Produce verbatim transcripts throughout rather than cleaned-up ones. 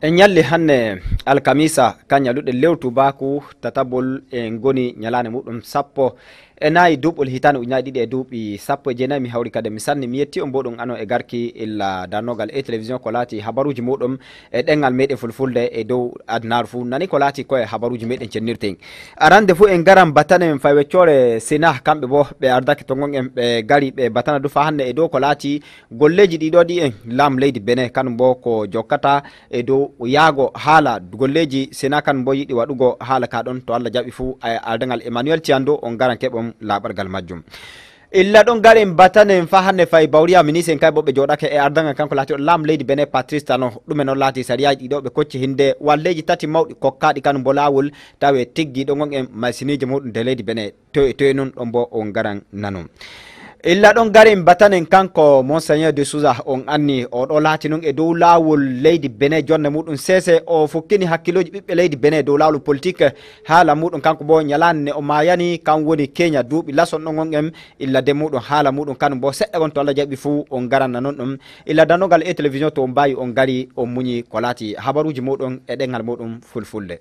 E nyalli hanne alkamiisa, ka nyaluɗe lewru tuubaaku tatabol, en goni nyalaane muɗum sappo e nayi duuɓol hitaande ujunaaji ɗiɗi e duuɓi sappo e jeenayi. Mi hawri kade mi sanni, mi yetti on bo ɗum ano e garki illa darnogal e telewisiyon ko laati habaruuji muɗum e ɗenŋal meɗen fulfulde e dow adunaaru fu. Nani ko laati ko e habaruuji meɗen cennirten. Arande fu en garan batane men fay weccoore Sena, kamɓe bo ɓe ardake to gonɗen, ɓe gari ɓe batana du fa hanne e dow ko laati golleeji ɗi ɗo ɗi en laamu leydi Benin, kanum bo ko jokkata e dow yaago haala golleeji Sena, kanum bo yiɗi waɗugo haala ka ɗon. To Allah jaɓi fu, e ardaŋal Emmanuel Tiando on garan keɓon laaɓargal majjum. Illa ɗon garen batanen fa hanne fay Bawriya minisen kay bo ɓe jooɗake e ardaŋal kanko laatiiɗo laamu leydi Benin Patrice Talon. Ɗume non laati sariyaaji ɗi ɗo ɓe kocci hinde walleeji tati mawɗi kokkaaɗi kanum bo laawol tawe tiggi ɗo gonɗen masiniiji muɗum de leydi Benin. Toye, toye nun ɗon bo on garan nanon. Illa ɗon garen batanen kanko Monseigneur de Souza, on anni o ɗo laati nun e dow laawol leydi Benin jonne muɗum seese, o fukkini hakkilooji ɓiɓɓe leydi Benin dow laawol politik. Haala muɗum kanko bo nyalaane ne o maayani, kan woni Kenya duuɓi lason ɗon on en, illa de muɗum haala muɗum kanum bo seɗɗa gon to Allah jaɓi fu on garan nanon ɗum. Illa danogal e telewisiyon to on baawi on gari on muɲi ko laati habaruuji muɗum e ɗenŋal muɗum fulfulde.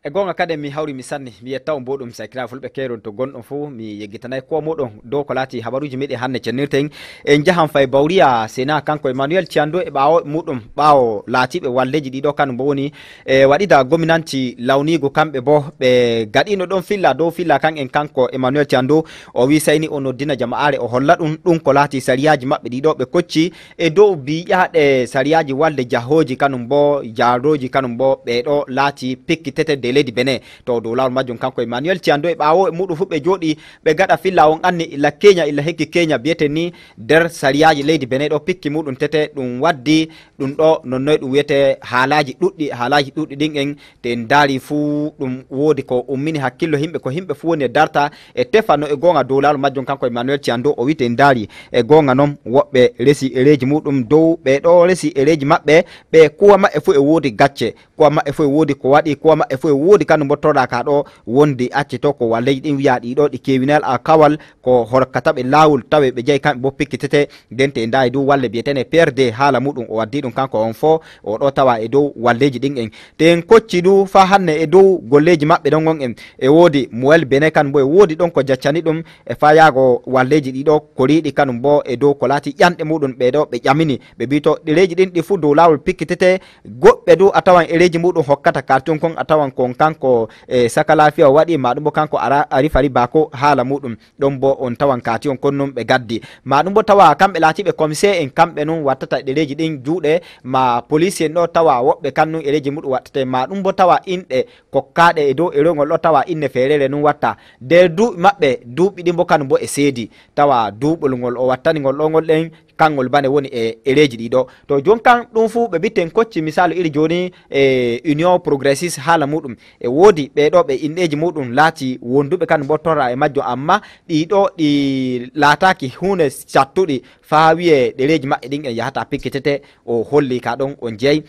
E goonga kadi mi hawri mi sanni, mi yetta on bo ɗum sakiraaɓe fulɓe keerol to gonɗon fu, mi yeggitanay koo muɗum dow ko laati habaruuji meɗen hande cennirten. En jahan fay Bawriya Sena kanko Emmanuel Tiando e ɓaawo muɗum, ɓaawo laatiiɓe walleeji ɗiɗo kanum bo woni e waɗida gominanti lawniigu, kamɓe bo ɓe gaɗino ɗon filla dow filla kan en. Kanko Emmanuel Tiando o wi sayni o noddina jama'aare o holla ɗum, ɗum ko laati sariyaaji maɓɓe ɗiɗo ɓe kocci e dow biiƴaaɗe sariyaaji walde jahooji kanum bo jaarooji kanum bo ɓee ɗo laati pikkitete de leydi Benin. To dow laawol majjum kanko Emmanuel Tiando e ɓaawo e muɗum fu ɓe jooɗi ɓe gaɗa filla on anni illa Kenya illa hekki Kenya biyeten ni der sariyaaji leydi Benin ɗo pikki muɗum tete ɗum waddi Ɗum ɗo non noy ɗum wiyetee haalaaji ɗuɗɗi, haalaaji ɗuɗɗi ɗin en, to en daari fu ɗum woodi ko ummini hakkillo himɓe, ko himɓe fu woni e darta e tefa no e goonga dow laawol majjum. Kanko Emmanuel Tiando o wi'i to en daari e goonga non woɓɓe resi ereeji muɗum dow ɓee ɗo resi ereeji maɓɓe, ɓe kuwa maɓɓe fu e woodi gacce, kuwa maɓɓe fu e woodi ko waɗi, kuwa maɓɓe fu e woodi kanum bo torra ka ɗo wondi acci to ko walleeji ɗin wi'a ɗi ɗo ɗi keewinal alkawal ko horkata ɓe laawol tawe ɓe jahi kamɓe bo pikkitete. Den te en daayi du walle bi'eteene P R D haala muɗum o waddi ɗum kanko on fo o ɗo tawa e dow walleeji ɗin en. Te en kocci du faa hanne e dow golleeji maɓɓe ɗon on en. E woodi Moel Bene kanum bo e woodi ɗon ko jaccani ɗum e faa yaago walleeji ɗi ɗo koriiɗi kanum bo e dow ko laati ƴanɗe muɗum ɓee ɗo ɓe ƴamini. Ɓe mbii to ɗereeji ɗin ɗi fu dow laawol pikkitete. Goɗɓe du a tawan ereeji muɗum hokkata kartun kon a tawan kon kanko e Saka Laafiya o waɗi maa ɗum bo kanko Ara-, Ari Fari Baako haala muɗum. Ɗon bo on tawan kaati on kon nun ɓe gaddi. Maa ɗum bo tawa kamɓe laatiiɓe komisee en kamɓe nun wattata ɗereeji ɗin juuɗe, maa poliisi en ɗo tawa woɓɓe kan nun ɗereeji muɗum wattata, maa ɗum bo tawa inɗe kokkaaɗe e dow ɗereewol ɗo tawa inne feereere nun watta. Der duuɓi maɓɓe, duuɓi ɗin bo kanum bo e seedi. Tawa duuɓol ngol o wattani ngol ɗo ngol ɗen, kanŋol bane woni e ɗereeji ɗi ɗo. To jon kan ɗum fu ɓe mbii to en kocci misaalu iri jooni e Union Progressiste haala muɗum. E woodi ɓee ɗo ɓe inɗeeji muɗum laati wonduɓe kanum bo torra e majjum, amma ɗii ɗo ɗi laataaki huune cattuɗi faa wi'ee ɗereeji maɓɓe ɗin en yahata pikkitete. O holli ka ɗon on jey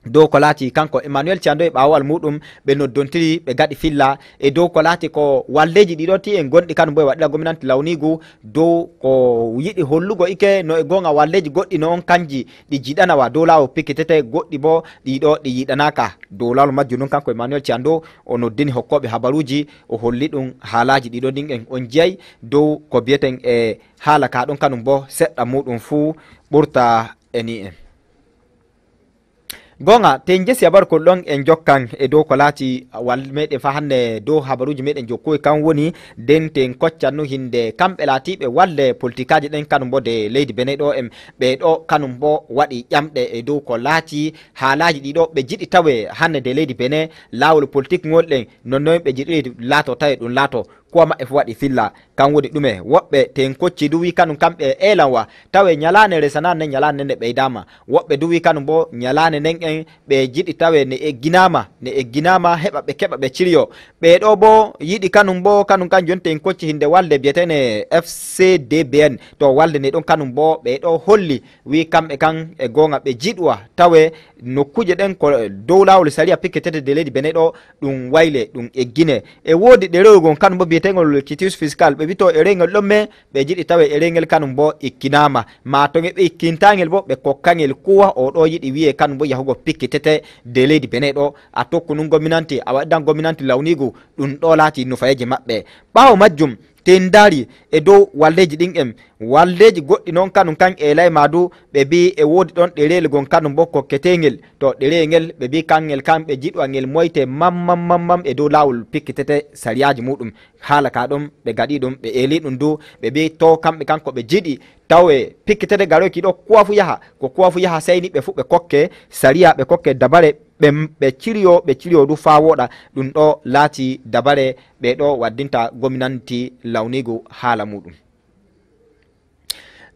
dow ko laati kanko Emmanuel Tiando e ɓaawowal muɗum ɓe noddontiri ɓe gaɗi filla e dow ko laati ko walleeji ɗi ɗo ti en gonɗi kanum bo e waɗira gomnanti lawniigu dow ko yiɗi hollugo ike no e goonga walleeji goɗɗi no on kanji ɗi jiɗana wa dow laawol pikkitete goɗɗi bo ɗi ɗo ɗi yiɗanaaka. Dow laawol majjum nun kanko Emmanuel Tiando o noddini hokkooɓe habaruuji, o holli ɗum haalaaji ɗi ɗo ɗin en on jey dow ko biyeten e haala ka ɗon kanum bo seɗɗa muɗum fuu ɓurta e ni en. Goonga, te en jesi habaru kon ɗon en jokkan e dow ko laati wal meɗen faa hande dow habaruuji meɗen jokkoy kan woni den te en koccan nu hinde kamɓe laatiiɓe walle politikaaji ɗen kanum bo de leydi Bene ɗo en ɓee ɗo kanum bo waɗi ƴamɗe e dow ko laati haalaaji ɗi ɗo ɓe jiɗi tawe hande de leydi Bene laawol politik ŋol ɗen non noy ɓe jiɗiri laato tawe ɗum laato. Kuwa maɓɓe fu waɗi filla. Kan woni ɗume? Woɓɓe ten kocci du wii kanun kan ɓe eelan wa. Tawe nyalaane resanaane nen, nyalaane nen ne ɓeydaama. Woɓɓe du wii kanun bo nyalaane nen en ɓe jiɗi tawe ne egginaama, ne egginaama heɓa ɓe keɓa ɓe ciryo. Ɓee ɗoo bo yiɗi kanun bo, kanun kan jonte en kocci hinde walde biyeteene F C D B N. To walde ne ɗon kanun bo ɓee ɗoo holli wii kamɓe kan e goonga ɓe jiɗuwa tawe nokkuuje ɗen ko dow laawol sariya pikketete de leydi Bene ɗo ɗum wayle, ɗum eggine. E woodi ɗerewol gon kanun bo biyeteengol quitus fiscal. Ɓe wito e reyngol ɗon me ɓe jiɗi tawe e reyngel kanun bo ikkinaama. Maa to ŋe ɓe ikkintaangel bo ɓe kokkangel kuwa o ɗo yiɗi wiye kanun bo yahugo pikketete de leydi Bene ɗo. A tokku nun gominanti, a waɗidan gominanti lawniigu, ɗum ɗo laati nufayeeje maɓɓe. Ɓaawo majjum, to en daari e dow waldeeji ɗin en, waldeeji goɗɗi non kanun kan eelay maa du, ɓe bii e woodi ɗon ɗereeli gon kanun bo kokketeengel. To ɗereeli ŋel, ɓe bii kangel kan ɓe jiɗuwa ŋel moyte mam, mam, mam, mam e dow laawol pikkitete sariyaaji muuɗum. Haala ka ɗon, ɓe gaɗi ɗum, ɓe eeli ɗum du, ɓe bii to kamɓe kan ko ɓe jiɗi, tawe pikkitete garoy ki ɗo kuwa fu yaha, ko kuwa fu yaha sey ni ɓe fu ɓe kokke sariya, ɓe kokke dabare, ɓe, ɓe ciriyo, ɓe ciriyo du faa wooɗa. Ɗum ɗo laati dabare ɓee ɗo waddinta gominanti lawniigu haala muuɗum.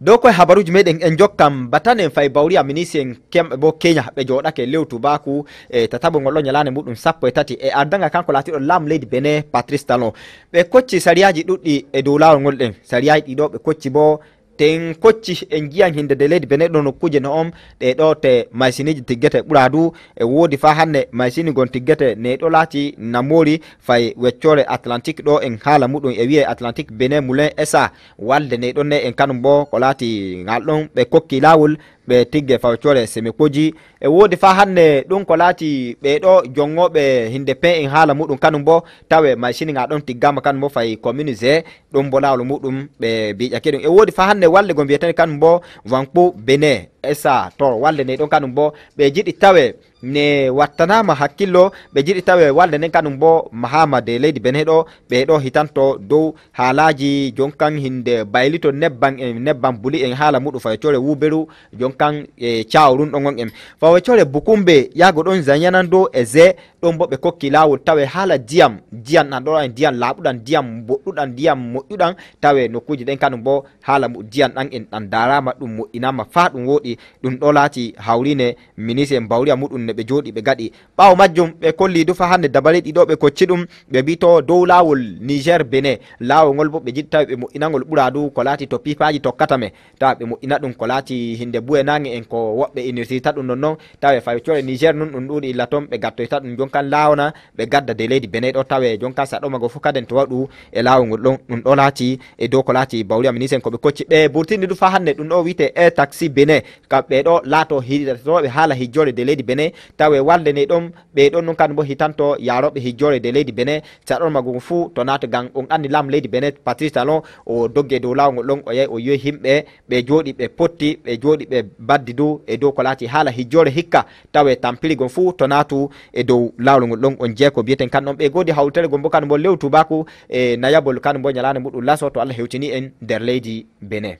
Dow koye habaruuji meɗen en jokkan batanen fay bawriya minisi'en kemɓe bo Kenya ɓe jooɗake lew tubaaku e tataɓo ngol ɗo nyalaane muuɗum sappo e tati e ardanga kanko laatiiɗo laam leydi Benin Patrice Talon. Ɓe kocci sariyaaji ɗuɗɗi e dow laawol ngol ɗen. Sariyaaji ɗi ɗo ɓe kocci bo ten kocci en jiyan hinde de leydi Benin ɗo nokkuuje no on ɗe ɗo te maysiniiji tiggete ɓuraa du e woodi faa hande maysini gon tiggete ne ɗo laati namoori fay weccoore Atlantique ɗo en haala muɗum e wi'e Atlantique Benin Moulin S A. Walde ne ɗon ne en kanum bo ko laati ngal ɗon ɓe kokki laawol ɓe tigge fawcoore Semekoji. E woodi faa hande ɗum ko laati ɓee ɗo jonnooɓe hinde pee en haala muɗum kanum bo tawe maysini ŋa ɗon tiggaama kanum bo fay commune G. Ɗum bo laawol muɗum ɓe biiƴake ɗum. E woodi faa hande walde go mbiyeten kanum bo Vanko Benin S A to walde ne ɗon kanum bo ɓe jiɗi tawe ne wattanaama hakkillo, ɓe jiɗi tawe walde nden kanum bo mahaama de leydi Benin ɗo, ɓee ɗo hitanto dow haalaaji jonkan hinde baylito nebbam en, nebbam buli en haala muɗum fawcoore Wuberu jonkan e caawo run ɗon on en. Fawcoore Bukumbe yaago ɗon Zanyanando e Ze ɗon bo ɓe kokki laawol tawe haala diyam, diyam ɗan ɗo en diyam laaɓuɗam, diyam boɗɗuɗam, diyam moƴƴuɗam tawe nokkuuje ɗen kanum bo haala mu diyam ɗan en ɗan daaraama ɗum moƴƴinaama faa ɗum wooɗi. Ɗum ɗo laati hawriine minisi'en bawriya muɗum ne ɓe jooɗi ɓe gaɗi. Ɓaawo majjum ɓe kolli du faa hande dabare ɗi ɗo ɓe kocci ɗum ɓe mbi to dow laawol Niger Benin. Laawol ngol bo ɓe jiɗi tawi ɓe moƴƴinangol ɓuraa du ko laati to piipaaji tokkata men. Tawa ɓe moƴƴina ɗum ko laati hinde buwe naange en ko woɓɓe inirtirta ɗum non non. Tawe fawcoore Niger nun ɗum ɗuuɗi illa ton ɓe gattoyta ɗum jonkan laawona ɓe gadda de leydi Benin ɗo tawe jonkan saɗoma go fu kaden to waɗu e laawol ngol ɗon. Ɗum ɗo laati e dow ko laati bawriya minisi'en ko ɓe kocci ɓe burtini du faa hande ɗum ɗo wi'ete e taxi Benin. Kamɓe ɗo laato hiɗatooɓe haala hijjoore de leydi Benin, tawe walde ne ɗon, ɓe ɗon nun kan bo hitanto yaarooɓe hijjoore de leydi Benin, saɗon maggu fu to naata gam on anni laam leydi Benin, Patrice Talon, o doggi e dow laawol ngol ɗon, o yahi o yowi himɓe, ɓe jooɗi, ɓe potti, ɓe jooɗi, ɓe baddi du e dow ko laati haala hijjoore hikka, tawe tampiri gon fu to naatu e dow laawol ngol ɗon, on jeeko biyeten kan ɗon, ɓe goodi hawtere gon bo kan bo lew tubaaku e nayabol kan bo nyalaane muɗum laso to Allah hewtini en nder leydi Benin.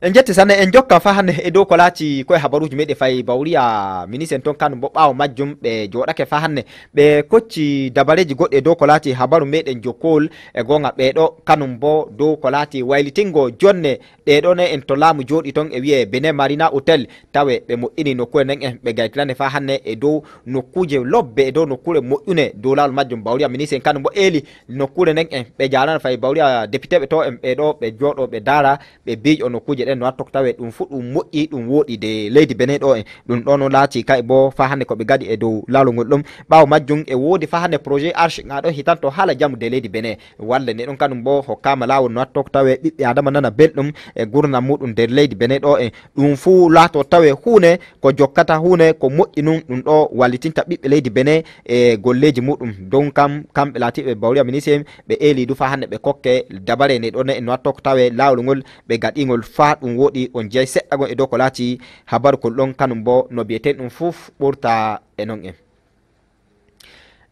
En jetti sanne, en jokka faa hande e dow ko laati koye habaruuji meɗen fay bawriya minisi'en ton kanum bo ɓaawo majjum ɓe jooɗake faa hande ɓe kocci dabareeji goɗɗi e dow ko laati habaru meɗen jokkowol e goonga ɓee ɗo kanum bo dow ko laati waylitingo jonne ɗee ɗo ne en to laamu jooɗi ton e wi'e Benin Marina Hotel tawe ɓe moƴƴini nokkuure nden en ɓe gaytirane faa hande e dow nokkuuje lobbe e dow nokkuure moƴƴune dow laawol majjum bawriya minisi'en kanum bo eeli nokkuure nden en ɓe jaalana fay bawriya depiteeɓe to en ɓee ɗo ɓe jooɗo ɓe daara ɓe biiƴo nokkuuje ɗen no watto ko tawee ɗum fu ɗum moƴƴi ɗum wooɗi de leydi Benin ɗo en. Ɗum ɗo no laati kay bo faa hande ko ɓe gaɗi e dow laawol ngol ɗum. Ɓaawo majjum e woodi faa hande projet Arche ŋa ɗon hitanto haala jamu de leydi Benin. Walde ne ɗum kanum bo hokkaama laawol no watto ko tawee ɓiɓɓe Adama nana belɗum e gurdam muɗum nder leydi Benin ɗo en. Ɗum fu laato tawee huune ko jokkata huune ko moƴƴi nun ɗum ɗo wallitinta ɓiɓɓe leydi Benin e golleeji muɗum. Dow kam, kamɓe laatiiɓe bawriya minisi'en, ɓe eeli du faa hande ɓe kokke dabare ne ɗo ne no watto ko tawee laawol ngol ɓe gaɗi ngol faa ɗum wooɗi. On jey seɗɗa gon e dow ko laati habaru kol ɗon kanum bo no bi'eten ɗum fu ɓurta e non en.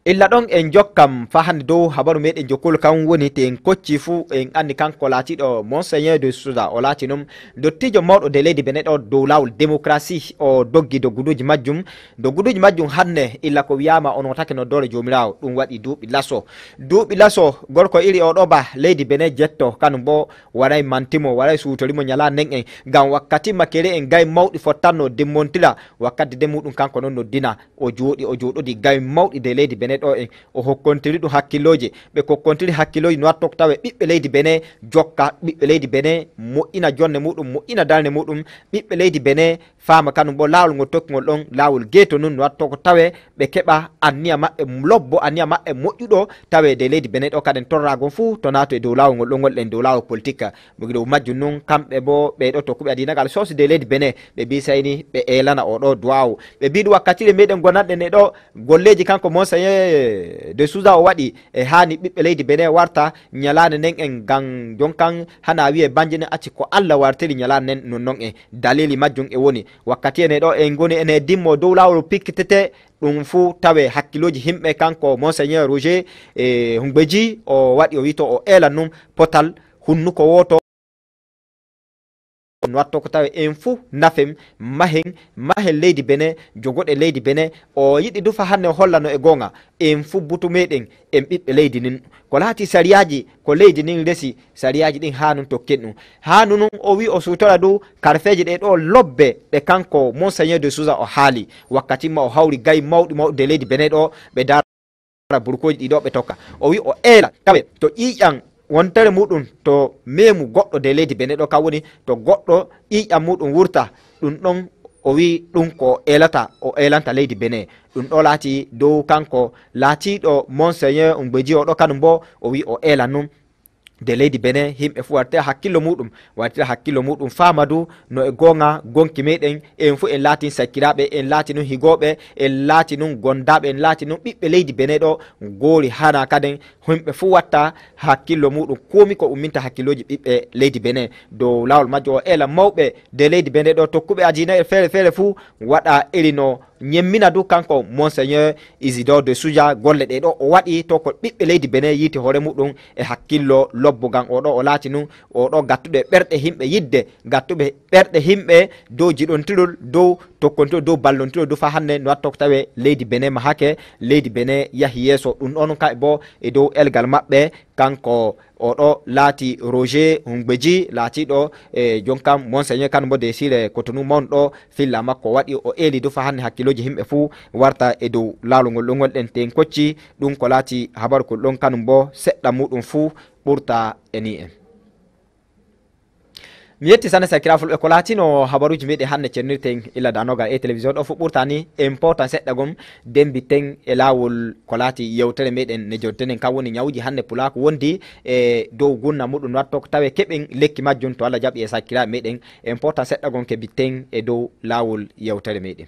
Illa ɗon en jokkan faa hande dow habaru meɗen jokkol kan woni te en kocci fu en anni kanko laatiiɗo Monseigneur de Souza o laati nun dottiijo mawɗo de leydi Benin ɗo dow laawol démocratie o doggi dogguduuji majjum. Dogguduuji majjum hande illa ko wiyaama o nootake noddoore Joomiraawo ɗum waɗi duuɓi laso. Duuɓi laso gorko iri o ɗo ba leydi Benin jetto kanum bo waray mantimo waray suutorimo nyalaa nen en ngam wakkati makere en gay mawɗi fottanno dimmontira wakkati de muɗum kanko non noddina. O jooɗi, o jooɗodi gay mawɗi de leydi Benin ɗo en. O hokkontiri ɗum hakkillooji. Ɓe kokkontiri hakkillooji no watto ko tawe ɓiɓɓe leydi Benin jokka, ɓiɓɓe leydi Benin moƴƴina jonne muɗum, moƴƴina darne muɗum. Ɓiɓɓe leydi Benin faama kanum bo laawol ngol tokki ngol ɗon, laawol geeto nun no watto ko tawe ɓe keɓa anniya maɓɓe lobbo, anniya maɓɓe moƴƴuɗo tawe de leydi Benin ɗo kaden torraagon fuu to naato e dow laawol ngol ɗon ngonɗen dow laawol politik. Mo giɗo majjum nun, kamɓe bo ɓee ɗo tokkuɓe adiinagal soosde leydi Benin, ɓe bii sayni ɓe eelana oo ɗoo duwaawu. Ɓe bii ɗum wakkatiire meɗen gonanɗen e ɗoo golleeji kanko Monseigneur de Souza o waɗi, e haani ɓiɓɓe leydi Benin warta nyalaane nen en ngam jon kan hana wi'e banje nen acci ko Alla wartiri nyalaane nen non non en. Daliili majjum e woni wakkati ene ɗoo en ngoni ene dimmo dow laawol pikkitete ɗum fuu tawe hakkilooji himɓe kanko Monseigneur Roger e Hungbeji o waɗi o wi'to o eela nun potal hunnuko wooto. No watto ko tawe en fu nafen mahen, mahen leydi Benin, jogoɗen leydi Benin. O yiɗi du fa hande o holla no e goonga en fu butu meɗen en ɓiɓɓe leydi nin. Ko laati sariyaaji ko leydi nin resi, sariyaaji ɗin haanun tokken ɗum. Haanu nun o wi o suutora du karfeeji ɗe ɗo lobbe ɗe kanko Monseigneur de Souza o haali. Wakkati ma o hawri gay mawɗi mawɗi de leydi Benin ɗo ɓe daara. Ara burkooji ɗi ɗo ɓe tokka. O wi'i o eela tawe to ƴiiƴam wontere muɗum to meemu goɗɗo de leydi Benin ɗo kan woni to goɗɗo ƴiiƴam muɗum wurta ɗum ɗon o wi'i ɗum ko o eelata o eelanta leydi Benin. Ɗum ɗo laati dow kanko laatiiɗo Monseigneur Ngbeji o ɗo kanum bo o wi'i o eela nun. De leydi Benin, himɓe fu wartira hakkillo muɗum, wartira hakkillo muɗum, faama du no e goonga gonki meɗen, en fu en laatin sakkiraaɓe, en laati nun higooɓe, en laati nun gondaaɓe, en laati nun ɓiɓɓe leydi Benin ɗo goori hana kaden, himɓe fu watta hakkillo muɗum, koomi ko umminta hakkillooji ɓiɓɓe leydi Benin. Dow laawol majjo o eela mawɓe de leydi Benin ɗo tokkuɓe adiina'en feere feere fu waɗa iri no Nyemmina du kanko Monseigneur Isidore de Souza golle ɗe ɗo o waɗi to ko ɓiɓɓe leydi Benin yiiti hoore muɗum e hakkillo lobbo gam o ɗo o laati nun o ɗo gattuɗo e ɓerɗe himɓe yidde, gattuɓe ɓerɗe himɓe dow jiɗontirol, dow tokkontirol, dow ballontirol du faa hande no watto ko tawe leydi Benin mahake, leydi Benin yahi yeeso. Ɗum ɗon kay bo e dow elgal maɓɓe kanko O ɗo laati Roger Hungbeji, laatiiɗo e jonkam Monseigneur Kanu mo Desire Cotonou mawɗo ɗo, filla makko waɗi o eeli du faa hanne hakkilooji himɓe fuu warta e dow laawol ngol ɗo ngonɗen ten kocci. Ɗum ko laati habaru kul ɗon kanum bo seɗɗa muuɗum fuu ɓurta e ni en. Mi yetti sanne sakiraaɓe fulɓe ko laatino habaruuji meɗen hannde cennirten illa danogal e télévision ɗo fu ɓurtani en pootan seɗɗa gom dembiten e laawol ko laati yewtere meɗen ne jonten en kan woni ñawuuji hannde pulaaku wondi e dow gunna muɗum watto ko tawe keɓen lekki majjum to Allah jaɓi e sakiraaɓe meɗen en pootan seɗɗa gom keɓiten e dow laawol yewtere meɗen.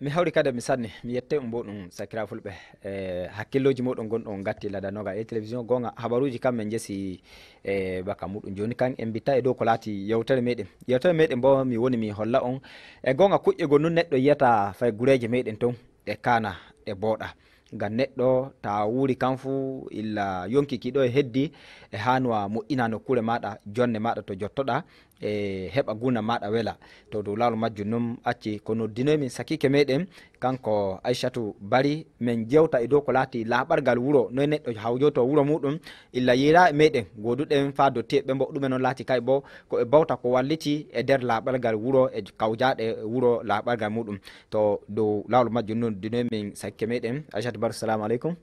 Mi hawri kadi mi sanni mi yette on bo ɗum sakira fulɓe e hakkillooji muɗum gonɗo on gatti lada noga e télévision gonga habaruuji kam min jesi e baka muɗum jooni kan en mbitta e dow ko laati yewtere meɗen yewtere meɗen bo mi woni mi holla on e gonga kuƴƴe gonnun neɗɗo yiyata fay gureeje meɗen ton ɗe kaana ɗe booɗa. Ngam neɗɗo taa wuuri kan fu illa yonki ki ɗo e heddi e haanuwa moƴƴina nokkuure maaɗa jonne maaɗa to jottoɗa e heɓa guna maaɗa wela. To dow laawol majjum nun acci ko noddinoy min sakiike meɗen kanko Aysatu Bari men jewta e dow ko laati laaɓargal wuro noy neɗɗo hawjoto wuro muɗum illa yiira e meɗen gooduɗen faa dottiye ɓe mbo ɗume non laati kay bo ko ɓe bawta ko walliti e nder laaɓargal wuro e kawjaaɗe wuro laaɓargal muɗum. To dow laawol majjum nun dinoy min sakke meɗen Aysatu Bar, salamu aleykum.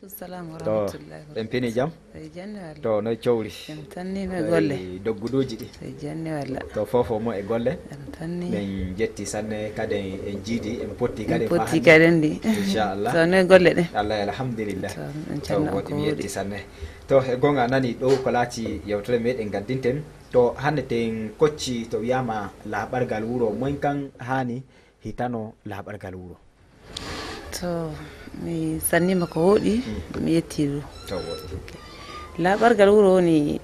Salaam wa To, rahmatullahi wa en pini jam? Ɓe janni walla? To, noy cowri? En tanni no Noy golle? Dogguduuji ɗi? Ɓe janni walla? To, fofo mo e golle? En tanni. Men jetti sanne, kaden en jiidi, en potti En kaden faa potti hande. Kaden ɗi. Inchallah. To, noy golle ɗe? Allah, alhamdulillah. To, en To, canna woɗɗi, ko mi woɗi. Yetti sanne. To, e gonga nani ɗo ko laati yewtere meɗen gaddinten. To, hande ten kocci to wiyama laɓargal wuro, moy kan haani hitano laɓargal wuro? To, mi sannima ko wooɗi, Mm. Mi yetti ɗum. To wooɗi. Laaɓargal wuro woni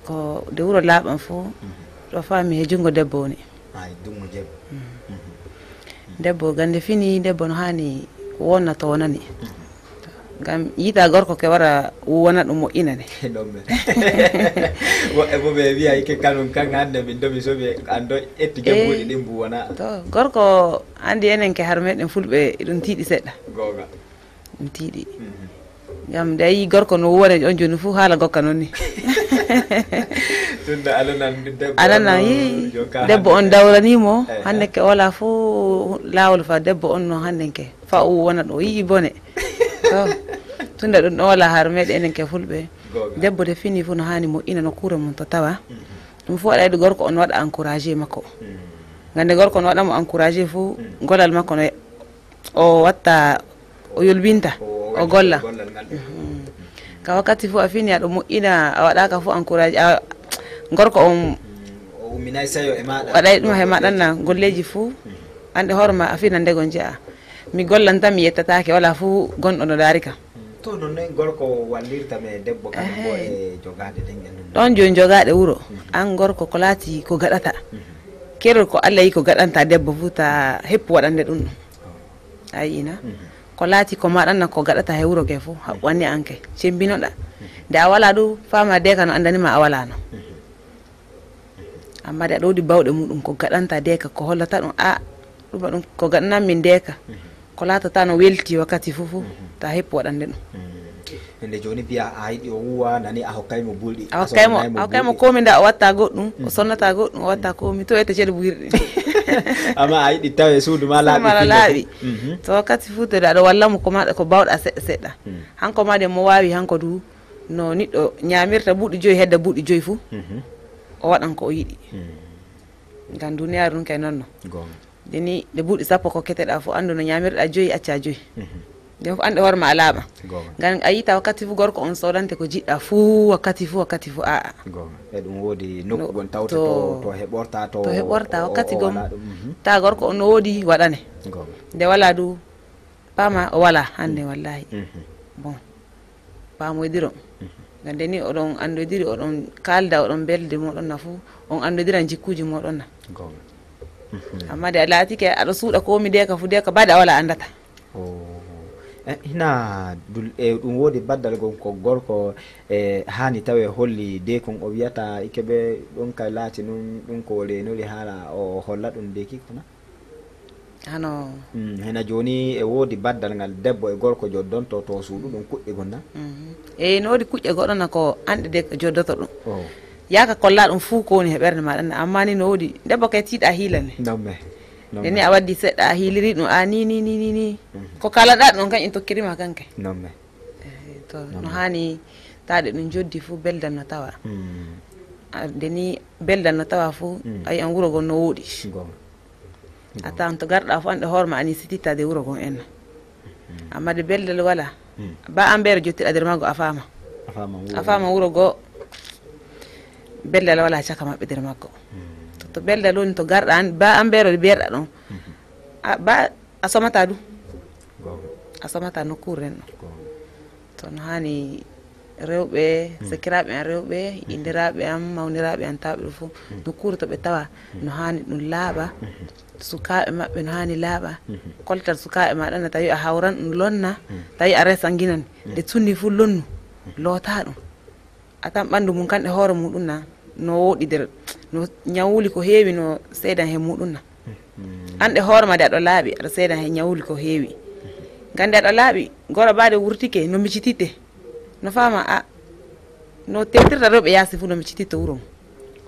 ko de wuro laaɓan fu, Mhm. Ɗo faami he junngo debbo woni. Ay, junngo debbo. Mm. Mhm. Debbo gande fini, debbo no haani wonna to wonani. Mhm. Ngam yiɗa gorko ke wara wona ɗum moƴƴina ne. Ɗon men. Woɓɓe bo ɓe wi'a ike kanun kan hande min domi soɓe an ɗo etti jabbuɗi Eh, ɗin bu wona. To, gorko Anndi enen ke har meɗen fulɓe eɗum tiiɗi seɗɗa. Googa. Ɗum tiiɗi. Mhm. Ngam de a yii gorko no woni on jooni fu haala gokka non ni. Tunda alanan debbo Alanan on, yii, jonka debbo hande on ke. Dawranii mo, Eh, hande eh. Ke wala fu laawol fa debbo on no hande ke. Fa o wona ɗo yii bone. To, tunda ɗum ɗo wala har meɗen enen ke fulɓe. Googa. Debbo de fini fu no haani moƴƴina nokkuure mum to tawa. Mhm. Ɗum fu waɗa yiɗi gorko on waɗa encouragé makko. Mhm. Ngande gorko no waɗa mo encouragé fu, Mhm. Golal makko no o watta, o yolbinta, O o waɗi golla. Gollal ngal. Mhm. Ka wakkati fu a fini aɗo moƴƴina, a waɗaka fu encourage, a, gorko on Mm, o umminay seyo e maɗa. Waɗay ɗum he maɗa na golleji fu. Mhm. An de hoore ma a fina ndego jeya. Mi gollan tan mi yettatake, wala fu gonɗo no daari kam. Mm, to non noy gorko wallirta me debbo kañum bo Ehe. E jogaade ɗen e non. Ɗon joni jogaade wuro, Mhm. An gorko ko laati ko gaɗata. Mhm. Kerol ko Allah yi ko gaɗanta debbo fu ta heppu waɗande ɗum ɗum. Oh. A yi'ii na? Mhm. Ko laati ko maaɗa na ko gaɗata he wuro ke fu, haɓɓani an ke, cembinoɗa. Mhm. Nde a walaa ɗum, faama deeka no anndani ma a walaa no. Mhm. Amma de aɗa woodi bawɗe muɗum, ko gaɗanta deeka, ko hollata ɗum, a, ɗum ɗum ko gaɗanan min deeka. Mhm. Ko laatata no welti wakkati fu fu, Mhm. ta heppu waɗande ɗum. Mhm. Hende jooni biya a yiɗi o wuwa, nani a hokkay mo bulɗi, A a hokkay mo, sonnanay mo a hokkay mo bulɗi. Komi nda o watta goɗɗum, o Mhm. Sonnata goɗɗum, o watta komi, to ete ceede buyirɗi. Amma a yiɗi tawe suudu ma laaɓi Suudu ma fille laaɓi. Fu. Mhm. To wakkati fu to aɗa walla mo ko ma, ko bawɗa seɗɗa seɗɗa. Mhm. Hanko ma de mo waawi hanko du, no niɗɗo ñaamirta buuɗi joyi hedda buuɗi joyi fu, Mhm. O waɗan ko o yiɗi. Mhm. Ngam duniyaaru ɗum kay non no. Goonga. De ni, de buuɗi sappo kokketeɗaa fu, anndu no ñaamirɗaa joyi, accaa joyi. Mhm. Nden fu, anndu hoore ma a laaɓa. Goonga. Ngam a yiita wakkati fu gorko on soodante ko jiɗɗaa fu, wakkati fu, wakkati fu, aa. Goonga. E ɗum woodi nokku No, gon tawte to, to, to heɓorta, to to heɓorta, o, o, wakkati o gom, walaa ɗum. Mhm. Taa gorko on no woodi waɗane. Goonga. Nde walaa du, Paama o walaa hande, Mm. Wallaahi. Mhm. Bon. Paamoydiron. Mhm. Gande ni oɗon andodiri, oɗon kaalda, oɗon belde mooɗon na fu, on andodiran jikkuuji mooɗon na. Goonga. Mhm. Amma de a laatike aɗa suuɗa koomi deeka fu, deeka baade a walaa andata. Oh. Eh, hina dul-, eh, ɗum woodi baddal gon ko gorko, eh, haani tawe holli deekon o wiyata ike ɓe ɗon kay laati nun ɗum ko o reenori haala o holla ɗum deeki ko na? Hano. Mm, hena jooni e woodi baddal ngal debbo e gorko joddonto to suuɗu ɗum kuƴƴe gonna? Mhm. E no woodi kuƴƴe goɗɗo na ko anɗe de joddoto ɗum. Oh. Yaaka kolla ɗum fuu ko woni he ɓernde maaɗa na, amma ni no woodi debbo kay tiiɗa hiila ne. Non me. Non Nde ni me. A waddi seɗɗa a hiiliri ɗum a ni, ni, ni, ni, ni. Mhm. Ko kalaɗaa ɗum kan en tokkirima kanke. Non me. Eh, to, Non no me. Haani taade ɗum joddi fuu beldal no tawa. Mm. A, nde ni beldal no tawa fuu, Mm. a yi'an wuro gon no wooɗi. Goonga. A tawan to garɗaa fu, an de hoore ma a nisititta de wuro gon enna. Mm. Amma de beldal wala. Mm. Ba an beero jottiɗa der maggo a faama. A faama wuro A faama gon. Wuro go, beldal wala caka maɓɓe der maggo. Mm. To, to beldal woni to garɗaa an, ba an beero de beerɗa ɗon. Mhm. A, ba a somata du. Goonga. A somata nokkuure nden ɗon. Goonga. To no haani rewɓe, Mm. sakiraaɓe am rewɓe, Mhm. inndiraaɓe am, mawniraaɓe am, tawɓe ɗo fu, Mm. nokkuure to ɓe tawa, Mm. no haani ɗum laaɓa, Mhm. sukaaɓe maɓɓe no haani laaɓa, Mhm. koltal sukaaɓe ma ɗon, tawi a hawran ɗum lonna, Mm. tawi a resa nginan, Mm. ɗe tunni fu lonnu, Mm. loota ɗum. A tan ɓanndu mum kan e hoore muɗum na, no wooɗi der, no ñawuli ko heewi no seedan he muɗum na. Mhm. An de hoore ma de aɗo laaɓi, aɗa seedan he ñawuli ko heewi. Ngam de aɗo laaɓi, gora baade wurtike, no micititte. No faama a, no tewtirta rewɓe yaasi fu, no micititte wuro mum.